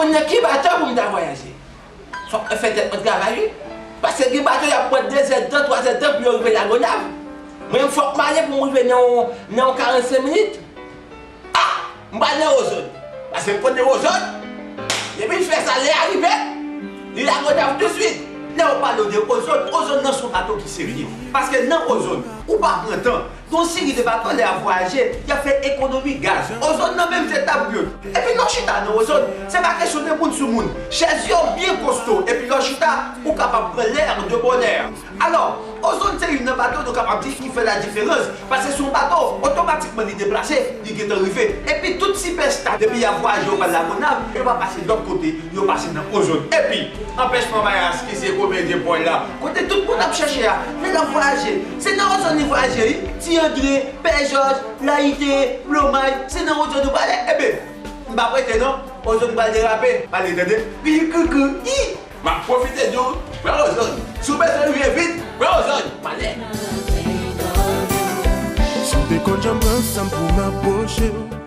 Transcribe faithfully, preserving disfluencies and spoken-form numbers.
Nan ki bato pou m ta vwayaje? Fòk mwen fè tèt mwen travay, wi. Paske gen bato y ap pran de zèdtan, twa zèdtan pou yo rive Lagonav. Mwen menm fòk m ale pou m rive nan yon, nan yon karannsenk minit. Ah! M pral nan Ozòn. Paske m konnen Ozòn, depi l fè sa, lè a rive, li Lagonav touswit. Lè yo pale w de Ozòn, Ozòn nan se yon bato ki serye. Paske nan Ozòn, ou pa pran tan. Gon seri de bato lè y ap vwayaje, y ap fè ekonomi gaz. Ozòn nan menm se tab yo. Epi lè w chita nan Ozòn, se pa kesyon de moun sou moun. Chèz yo byen kosto. Epi lè w chita, ou kapab pran lè de bònè. Alò, Ozòn se youn nan bato nou kapab di ki fè ladiferans. Paske se yon bato, otomatikman li deplase, li gentan rive. Epi tout sipèsta, depi y ap vwayaje yo pral Lagonav, yo pa pase lòt kote, yo pase nan Ozòn. Epi, anpèchman Mayas ki se komedyen pòl la, kote tout moun ap chèche a, lè l ap vwayaje, se nan Ozòn li vwayaje, wi. Ti André, Pè Jòj, Layite, Blomay, se nan Ozòn nou prale. Ebyen, m pa prete non, Ozòn pral derape, pale tande. Pi koukou, i! M ap pwofite di w, pran Ozòn. Si w bezwen rive vit, pran Ozòn. Pale. Si w te konn jan m pran san m pou m apwoche w.